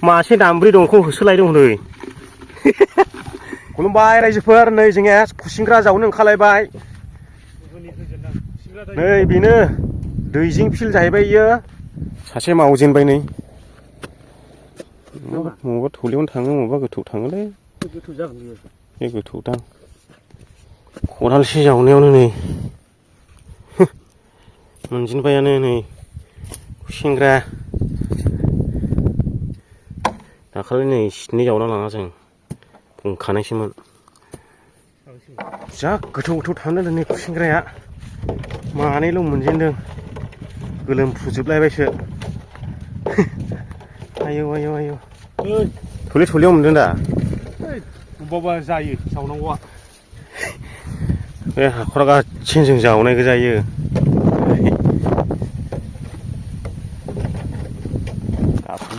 मासे दामब्रि दंखौ होसोलायदों हनै खुलुमबाय रायजोफोर नै जोंहा खुसिंग्रा जावनो ओंखारलायबाय नै बेनो दैजिं फिल्ड जाहैबाय इयो सासे मावजेनबाय नै मबावबा थौलेयावनो थाङो मबावबा गोथौ थाङोलै गोथौ जागोन बे गोथौदां खदालसे जावनायावनो नै मोनजेनबायानो नै खुसेंग्रा दाखालि नै सिदनै जावना लाङा जों बुंखानायसोमोन जा गोथौ गोथौ थांदों नै खुसेंग्राया मानैल' मोनजेनदों गोलोमफ्रुजोबलायबायसो आयौ आयौ आयौ थौले थौलेयाव मोनदों दा अबावबा जायो जावनांगौआ बे हाखरा गासिनो जों जावनाय गोजायो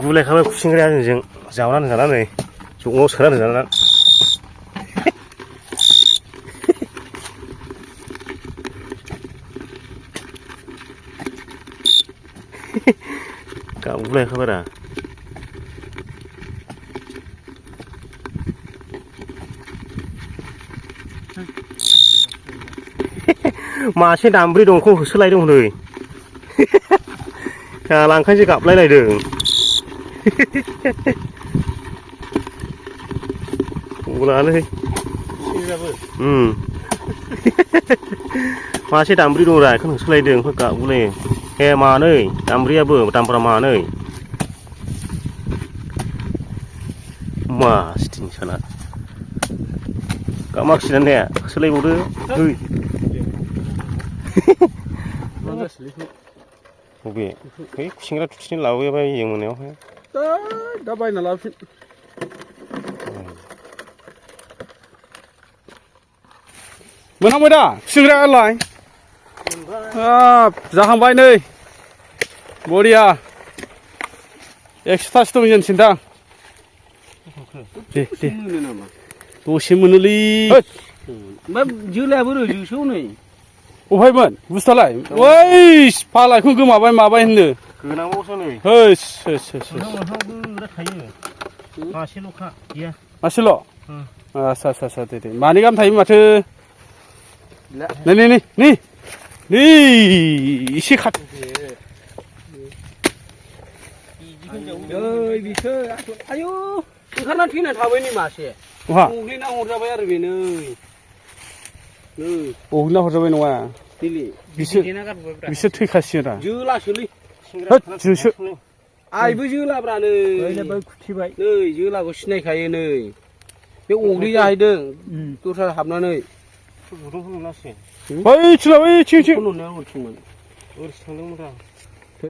गुलायखाबाय खुसेंग्राया जोंजों जावनानै जानानै ज'आव सोनानै जानानै गाबगुलायखाबाय रा मासे दामब्रि दंखौ होसोलायदों हनै लांखायसो गाबलायलायदों गलालै मासे दामब्रि दं रा बेखौनो होसोलायदों ओमफ्राय गाबगुलायो ए मानै दामब्रियाबो दामब्रा मानै मासथिनि साना गाबमाखिनानै ने होसोलायबावदो बबे बै खुसेंग्रा थुसिनि लाबोबाय जों मोनायावहाय दा बायना लाबोफिन मोनहांबाय दा खुसेंग्रायालाय जाहांबाय नै बरिया 100थासो दं जोंनिथिं दे दे दसे मोनोलै ओमफ्राय जोलायाबो रोजोसो नै अबहायमोन बुस्थुआलाय ओइ फालायखौ गोमाबाय माबाय होननो गोनांबावसो नै होस होस होस थायो मासेल'खा गैया मासेल' आच्छा आच्छा आच्छा दे दे मानै गाहाम थायो माथो नै नै नै नै नै एसे खाथ ओइ बिसोर आयु ओंखारना थैना थाबाय नै मासे बहा गग्लिना हरजाबाय आरो बेनो गग्लिना हरजाबाय नङा बिसोर थैखासिगोन रा जोलासोलै होद जोसो आइबो जोलाब्रा नै खुथिबाय नै जोलाखौ सिनायखायो नै बे अग्लि जाहैदों दस्रा हाबनानै बै थिला बै थिं थिं नुनायाव ओरैमोन ओरैसो थांदोंमोन रा